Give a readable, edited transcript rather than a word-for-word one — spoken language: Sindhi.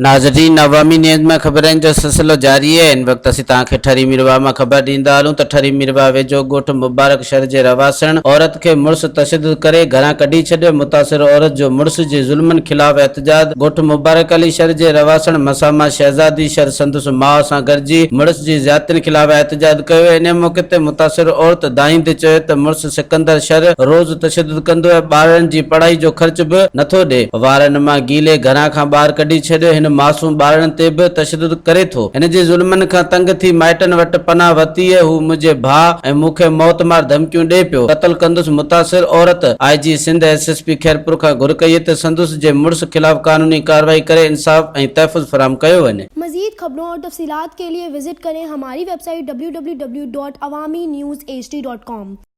ناظرين عوامي نيوز ۾ خبرن جو سلسلو جاري آهي هن وقت اسين توهان کي ٺري ميرواهه مان خبر ڏيندا هلون ته ٺري ميرواهه ويجهو ڳوٺ مبارڪ شھر جي رهواسڻ عورت کي مڙس تشدد ڪري گهران ڪڍي ڇڏيو متاثر عورت جو مڙس جي ظلمن خلاف احتجاج ڳوٺ مبارڪ علي شھر جي رهواسڻ مساما شهزادي شھر سندس ماء سان گڏجي مڙس جي زيادتين خلاف احتجاج ڪيو انهي موقعي تي متاثر عورت دانهيندي چيو ته مڙس سڪندر شھر روز تشدد ڪندو ۽ ٻارڙن جي پڙهائي جو خرچ به نٿو ڏي. وارن مان گيلي گهران کان ٻاهر ڪڍي ڇڏيو. هن معصوم ٻارڙن تي به تشدد ڪري ٿو. هن جي ظلمن کان تنگ ٿي مائٽن وٽ پناهه ورتي هئي. هو منهنجي ڀاء ۽ مون کي موت مار ڌمڪيون ڏئي پيو. قتل ڪندس متاثر عورت I G Sindh S S P Khairpur کان گهر ڪئي ته سندس جي مڙس خلاف قانوني ڪارروائي ڪري انصاف ۽ تحفظ فراهم ڪيو وڃي. مزيد خبرون اور تفصيلات کے لئے وزٽ ڪرين ھماري web site www.awamiNewsHD.com.